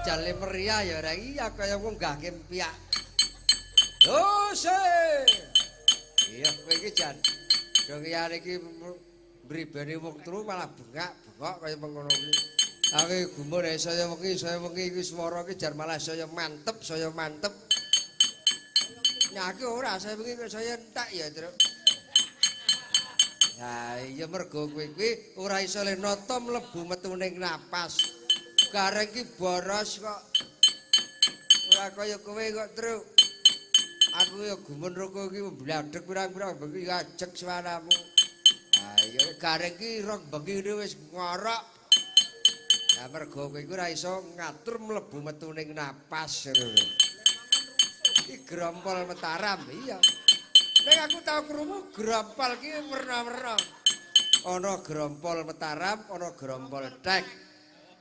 Jajale meriah ya ora iya kaya wong nggahke mpiak. Dose. Iya kowe iki jan. Dong liyane iki mribene wong turu malah bengak-bengok kaya mengono kuwi. Aku gumun saya wengi iki swara iki jan malah saya mantep, saya mantep. Nah aku ora saya wengi kok saya entek ya, Truk. Ha iya mergo kowe kuwi ora iso le nata mlebu metu ning napas. Gareng iki boros kok. Ora kaya kowe kok, Truk. Aku ya gumun roko iki mbladhek pirang-pirang bengi ajeg suaramu. Ha iya gareng iki rong bengi wis ngorok. Lah mergo kowe iku ora iso ngatur mlebu metu ning napas ngono. Iki grompol Mataram, iya. Nek aku tau krungu grompol ki werna-werna. Ana grompol Mataram, ana grompol tek.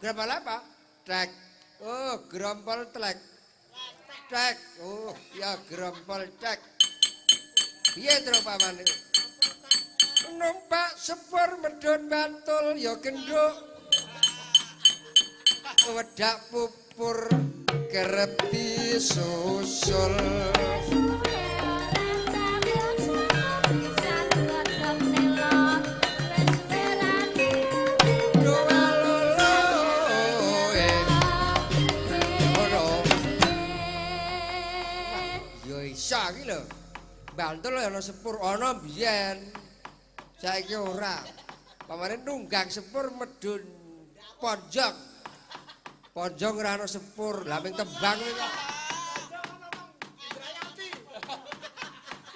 Grompol apa? Tek. Oh, grompol tlek. Tek. Oh, ya grompol tek. Piye tro pamane? Numpak sepur medhun Bantul ya genduk. Wedak pupur kerep disusul. Iki lho. Bantul ana sepur ana biyen. Saiki ora. Pamane nunggang sepur medhun Ponjong. Ponjong ora ana sepur, lah ming tembang kuwi kok.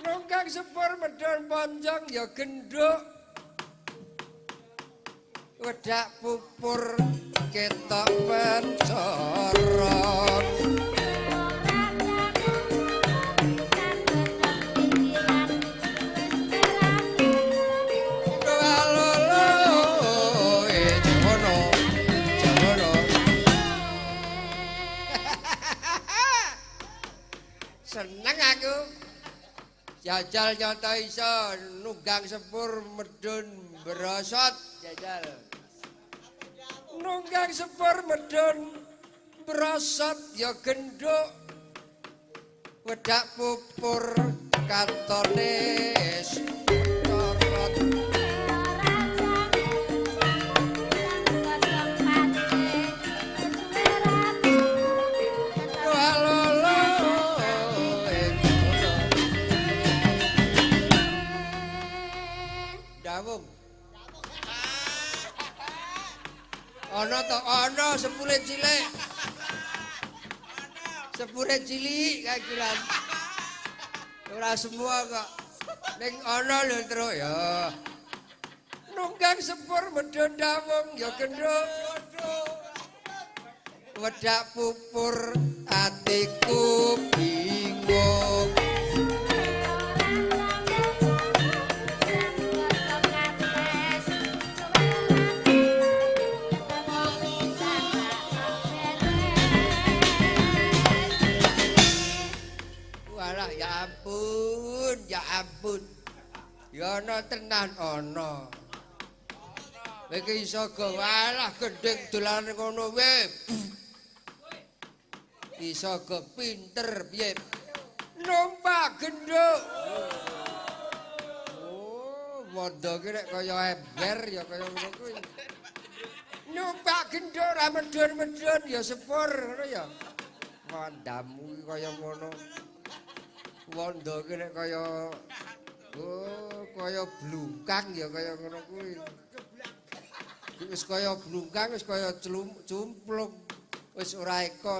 Nunggang sepur medhun Ponjong ya genduk. Wedak pupur ketok pencoron. Seneng aku. Jajal nyata iso nunggang sepur medhun brosot jajal. Nunggang sepur medhun brosot ya genduk. Wedak pupur katone corot. Ana to ana sepure cilik. Sepure cilik kae kuwi. Ora semua kok. Ning ana lho, Truk ya. Nunggang sepur medhun dawung ya genduk. Wedak pupur atiku bingung. Ya ampun. Ya ana tenan ana. Kowe iki iso go walah gendhing dolane ngono wae. Iso go pinter piye? Numpak gendhuk. Oh, wondo ki nek kaya ember ya kaya ngono kuwi. Numpak gendhuk ora medhun-medhun ya sepur ngono ya. Wondamu kaya ngono. Wondo ki nek kaya oh kaya blungkang ya kaya ngono kuwi. Wis kaya blungkang wis kaya cumplung wis ora eko.